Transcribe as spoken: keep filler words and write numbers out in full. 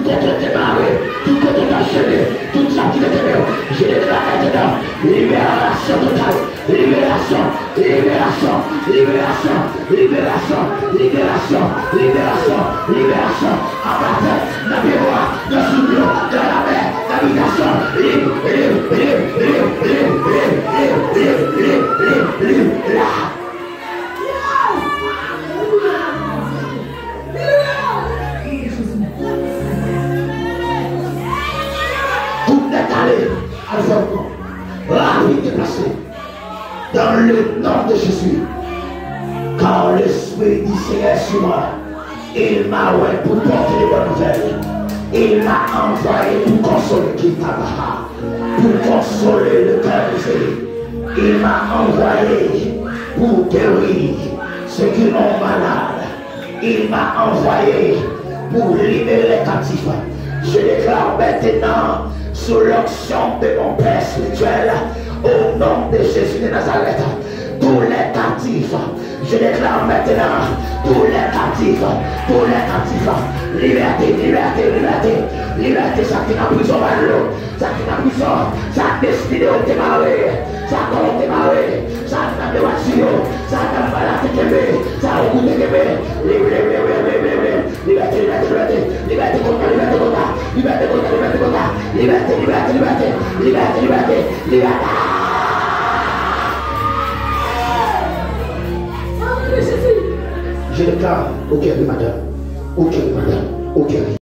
tout kote w te mare, tout kote w t anchene, tout sa ki te kenbe w. Je déclare maintenant libération totale. Libération, libération, libération, libération, libération, libération, libération. An batè, nan pyebwa, nan soudlo, nan lamè, nan bitasyon. Lib, lib, lib, lib, lib, lib, lib, lib, lib, lib, lib, lib, lib, la. Tout nèt ale, al fè yon pran. Rapid deplase. Dans le nom de Jésus. Car l'Esprit du Seigneur est sur moi. Il m'a envoyé pour porter les bonnes nouvelles. Il m'a envoyé pour consoler qui t'abaha, pour consoler le cœur brisé. Il m'a envoyé pour guérir ceux qui ont malade. Il m'a envoyé pour libérer les captifs. Je déclare maintenant, sous l'onction de mon Père spirituel, au nom de Jésus de Nazareth, tous les captifs, je déclare maintenant, tous les captifs, tous les captifs, liberté, liberté, liberté, liberté, sa ki nan prizon, ba yo. Sa ki nan prizon, sa destine yo te mare, sa kò yo te mare, sa nan dwati yo, sa nan maladi kenbe, sa yo koute kenbe. Lib, lib, lib, lib, lib, lib, lib. Libète, libète, libète, libète kounye a, libète kounye a, libète kounye a, libète kounye a, libète, libète, libète, libète, libète, libète. Je déclare, ok, oui, madame. Ok, oui, madame. Ok, oui.